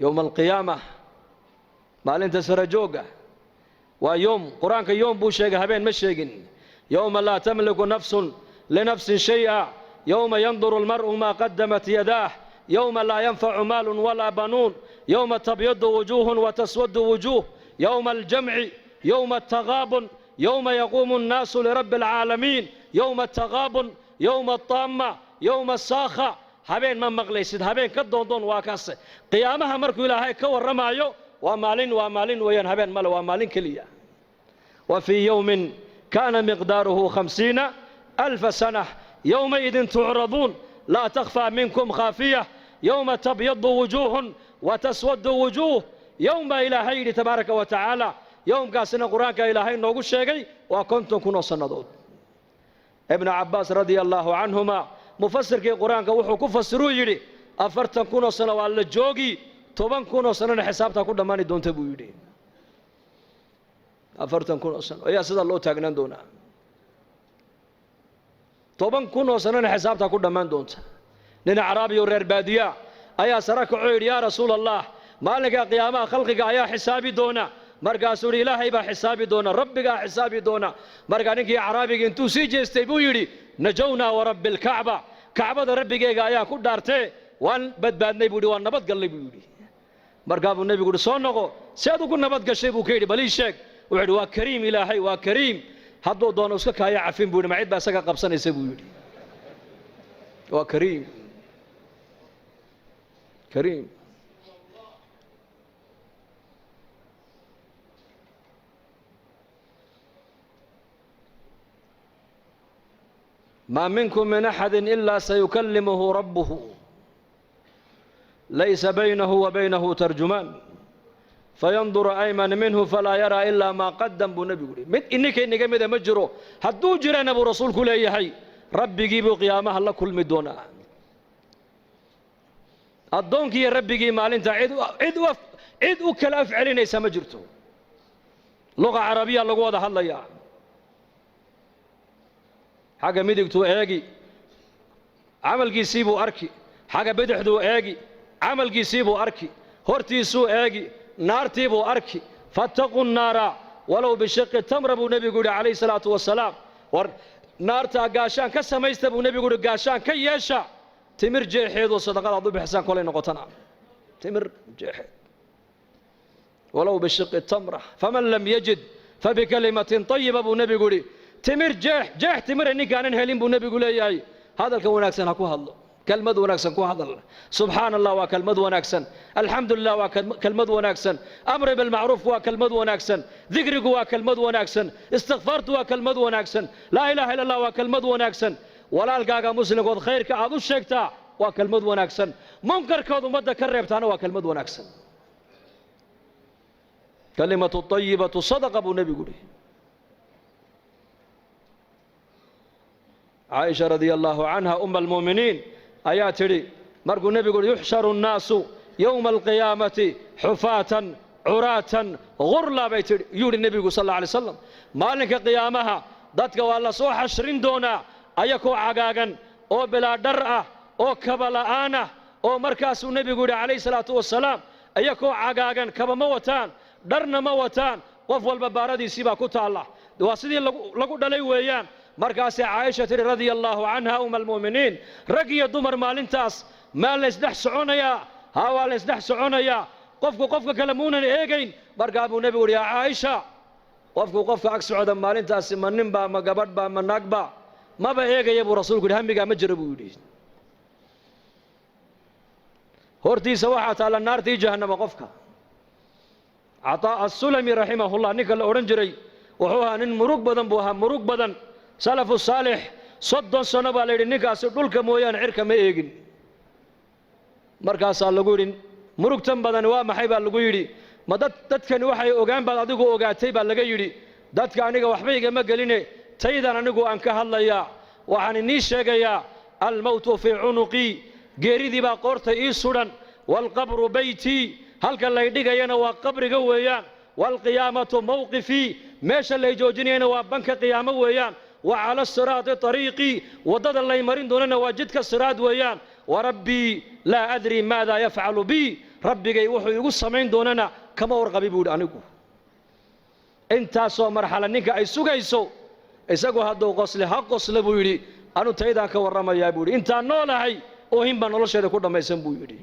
Yowma alqiyaama, maalinta sarajoogga, waa yowm. Qur-aanka yowm buu sheegay, habeen ma sheegin. Yowma laa tamliku nafsun linafsin shay'a, yowma yanduru almar'u maa qadamat yadaah, yowma laa yanfacu maalun walaa banuun, yowma tabyadu wujuuhun wataswadu wujuuh, yowma aljamci, yowma altagaabun, yowma yaquumu annaasu lirabbi alcaalamiin, yowma altagaabun, yowma altaamma, yowma asaakha. Habeen ma maqlaysid, habeen ka doondoon waa kaase. Qiyaamaha markuu Ilaahay ka warramaayo, waa maalin, waa maalin weeyaan, habeen male, waa maalin keliya. Wa fii yowmin kaana miqdaaruhu 50,000 sana, yowmaidin tucraduun laa takhfaa minkum khaafiya, yowma tabyadu wujuuhun wataswadu wujuuh. Yowm baa Ilaahay yidhi tabaaraka wa tacaala. Yowmkaasina Qur-aanka Ilaahay noogu sheegay waa 50,000 oo sannadood. Ibnu Cabbaas radia allaahu canhuma, mufasirkii Qur-aanka, wuxuu ku fasiruu yidhi 40,000 oo sano waa la joogi, 10,000 oo sanona xisaabtaa ku dhammaani doonta buu yidhi. 40,000 oo sano ayaa sidaa loo taagnaan doonaa, 10,000 oo sanona xisaabtaa ku dhammaan doonta. Nin acraabiyo reer baadiya ayaa sara kacoo yidhi: "Yaa Rasuul Allah, maalinka qiyaamaha khalqiga ayaa xisaabi doona?" Markaasuu yidhi: "Ilaahay baa xisaabi doona, Rabbigaa xisaabi doona." Markaa ninkii acraabiga intuu sii jeestay buu yidhi: "Najownaa warabbi alkacba, Kacbada Rabbigeega ayaa ku dhaartee, waan badbaadnay," buu yidhi, "waan nabad gallay," buu yidhi. Markaa buu Nebigu yidhi: "Soo noqo, si aad ugu nabad gashay?" buu ka yidhi. "Bal ii sheeg." Wuxuu yidhi: "Waa kariim Ilaahay, waa kariim, hadduu doono iska kaaya cafin," buu yidhi, "ma cid baa isaga qabsanaysa?" buu yidhi. Waa kariim, kariim. Maa minkum min axadi ilaa sayukallimuhu rabbuhu, laysa baynahu wa baynahu tarjumaan, fayanduru ayman minhu falaa yaraa ilaa maa qadam, buu Nebigu yihi. Mid ininka inaga mida ma jiro, hadduu jirana, buu Rasuulku leeyahay, Rabbigii buu qiyaamaha la kulmi doonaa. Addoonkiiyo Rabbigii maalinta cid u kala af celinaysa ma jirto. Luqa carabiya lagu wada hadlayaa. Xagga midigtuu eegi, camalkiisii buu arki; xagga bidixduu eegi, camalkiisii buu arki; hortiisuu eegi, naartii buu arki. "Fattaquu nnaara walow bishiqi tamra," buu Nebigu yidhi calayhi salaatu wasalaam. War naartaa gaashaan ka samaysta, buu Nebigu yidhi, gaashaan ka yeesha timir jeexeedoo sadaqadaad u bixisaan kolay noqotana timir jeexeed. "Walow bishiqi tamra, faman lam yajid fabikalimatin tayiba," buu Nebigu yidhi. Timir jeex, jeex timira ninkaanan helin, buu Nebigu leeyahay, hadalka wanaagsan ha ku hadlo, kelmad wanaagsan ku hadal. Subxaana Allah waa kelmad wanaagsan, alxamdu lilah waa kelmad wanaagsan, amri bilmacruuf waa kelmad wanaagsan, dikrigu waa kelmad wanaagsan, istikfaartu waa kelmad wanaagsan, laa ilaha illa Allah waa kelmad wanaagsan, walaalkaaga muslimkood khayrka aad u sheegtaa waa kelmad wanaagsan, munkarkood ummadda ka reebtaana waa kelmad wanaagsan. "Kalimatu ayibatu sadaqa," buu Nebigu yihi. Caaisha radia allaahu canha, uma almu'miniin, ayaa tidhi markuu Nebigu uhi: "Yuxsharu nnaasu yowma alqiyaamati xufaatan curaatan gurla," bay tidhi, yuu yidhi Nebigu sal alla alay slam, maalinka qiyaamaha dadka waa la soo xashrin doonaa ayakoo cagaagan oo bilaa dhar ah oo kaba la'aan ah. Oo markaasuu Nebigu yidhi calayhi salaatu wasalaam, ayakoo cagaagan, kaba ma wataan, dharna ma wataan, qof walba baaradiisii baa ku taalla, waa sidii lagu dhalay weeyaan. Markaasay Caaisha tidhi radia allaahu canha, uma almu'miniin: "Rag iyo dumar maalintaas maa laysdhex soconayaa?" "Haa, waa laysdhex soconayaa, qofku qofka kale muunan eegayn." Markaa buu Nebigu uhi: "Yaa Caaisha, qofku qofka ag socda maalintaasi ma ninbaa, ma gabadh baa, ma naagba, maba eegaya," buu Rasuulku yidhi. "Hamigaa ma jiro," buu yidhi. Hortiisa waxaa taalla naartii Jahannama qofka. Cataa Assulami raximahullah, ninka la odhan jiray, wuxuu ahaa nin murug badan buu ahaa, murug badan. Salafu saalix, 30 sano baa la yidhi ninkaasi dhulka mooyaane cirka ma eegin. Markaasaa lagu yidhi: "Murugtan badani waa maxay?" baa lagu yidhi. "Ma dad dadkani waxay ogaan baad adigu ogaatay?" baa laga yidhi. "Dadka aniga waxba igama geline, taydan anigu aan ka hadlayaa. Waxaan inii sheegayaa: almowtu fii cunuqii, geeridii baa qoorta ii sudhan, waalqabru beytii, halka lay dhigayana waa qabriga weeyaan, waalqiyaamatu mawqifii, meesha lay joojinayana waa banka qiyaamo weeyaan, wa cala asiraati ariiqii, waddada lay marin doonana waa jidka siraad weeyaan. Warabbii laa adrii maada yafcalu bii." Rabbigay wuxuu igu samayn doonana kama warqabi, buu yidhi. Anigu intaasoo marxala ninka ay sugayso, isagu hadduu qosle ha qosle, buu yidhi. Anu taydaan ka warramayaa, buu yidhi. Intaan noolahay oohin baa nolosheeda ku dhammaysan, buu yidhi.